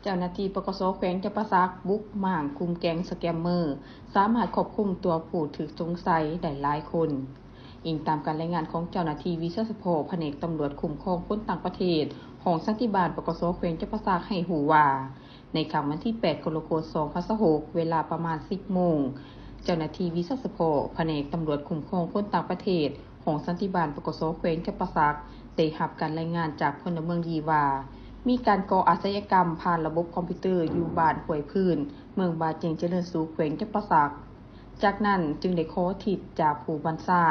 ເຈົ້າໜ້າທີ່ ປກສ ແຂວງຈຳປາສັກ ບຸກມ້າງກຸ່ມແກ້ງສະແກມເມີ ສາມາດຄວບຄຸມຕົວຜູ້ຖືກສົງໄສໄດ້ຫຼາຍຄົນ. ອີງຕາມການລາຍງານຂອງເຈົ້າໜ້າທີ່ວິຊາສະເພາະ ພະແນກຕຳຫຼວດຄຸ້ມຄອງຄົນຕ່າງປະເທດ ຫ້ອງສັນຕິບານ ປກສ ແຂວງຈຳປາສັກ ໃຫ້ຮູ້ວ່າ ໃນຄ່ຳວັນທີແປດ ກໍລະກົດ ສອງພັນຊາວຫົກ ເວລາປະມານ ສິບໂມງ ເຈົ້າໜ້າທີ່ວິຊາສະເພາະ ພະແນກຕຳຫຼວດຄຸ້ມຄອງຄົນຕ່າງປະເທດ ຫ້ອງສັນຕິບານ ປກສ ແຂວງຈຳປາສັກ ໄດ້ຮັບການລາຍງານຈາກພົນລະເມືອງດີວ່າ ມີການກໍ່ອາຊະຍາກຳຜ່ານລະບົບຄອມພິວເຕີຢູ່ບ້ານຫ້ວຍພື້ນ ເມືອງບາຈຽງຈະເລີນສຸກ ແຂວງຈຳປາສັກ. ຈາກນັ້ນຈຶ່ງໄດ້ຂໍທິດຈາກຜູ້ບັນຊາ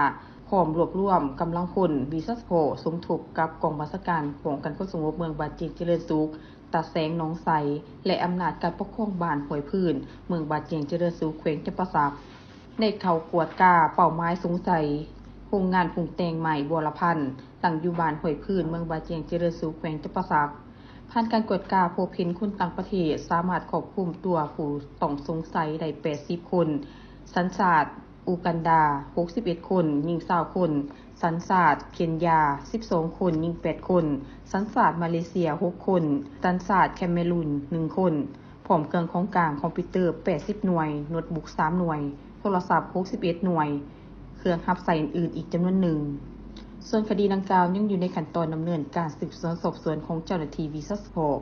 ພ້ອມລວບລວມກຳລັງພົນວິຊາສະເພາະ ສົມທົບກັບກອງບັນຊາການປ້ອງກັນຄວາມສະຫງົບເມືອງບາຈຽງຈະເລີນສຸກ ຕາແສງໜອງໃສ ແລະ ອຳນາດການປົກຄອງບ້ານຫ້ວຍພື້ນ ເມືອງບາຈຽງຈະເລີນສຸກ ແຂວງຈຳປາສັກ ໄດ້ເຂົ້າກວດກາເປົ້າໝາຍສົງໄສ ໂຮງງານປຸງແຕ່ງໄມ້ບົວລະພັນ ຕັ້ງຢູ່ບ້ານຫ້ວຍພື້ນ ເມືອງບາຈຽງຈະເລີນສຸກ ແຂວງຈຳປາສັກ. ຜ່ານການກວດກາພົບເຫັນຄົນຕ່າງປະເທດ ສາມາດຄວບຄຸມຕົວຜູ້ຕ້ອງສົງໄສໄດ້ ແປດສິບຄົນ, ສັນຊາດອູກັນດາ ຫົກສິບເອັດຄົນ, ຍິງຊາວຄົນ, ສັນຊາດເຄນຢາ ສິບສອງຄົນ, ຍິງແປດຄົນ, ສັນຊາດມາເລເຊຍ ຫົກຄົນ, ສັນຊາດແຄເມຣູນ ໜຶ່ງຄົນ, ພ້ອມເຄື່ອງຂອງກາງຄອມພິວເຕີ ແປດສິບໜ່ວຍ, ໂນ້ດບຸກ ສາມໜ່ວຍ, ໂທລະສັບ ຫົກສິບເອັດໜ່ວຍ, ເຄື່ອງຮັບໃຊ້ອື່ນໆອີກຈຳນວນໜຶ່ງ. ສ່ວນຄະດີດັ່ງກ່າວຍັງຢູ່ໃນຂັ້ນຕອນດຳເນີນການສືບສວນສອບສວນຂອງເຈົ້າໜ້າທີ່ວິຊາສະເພາະ.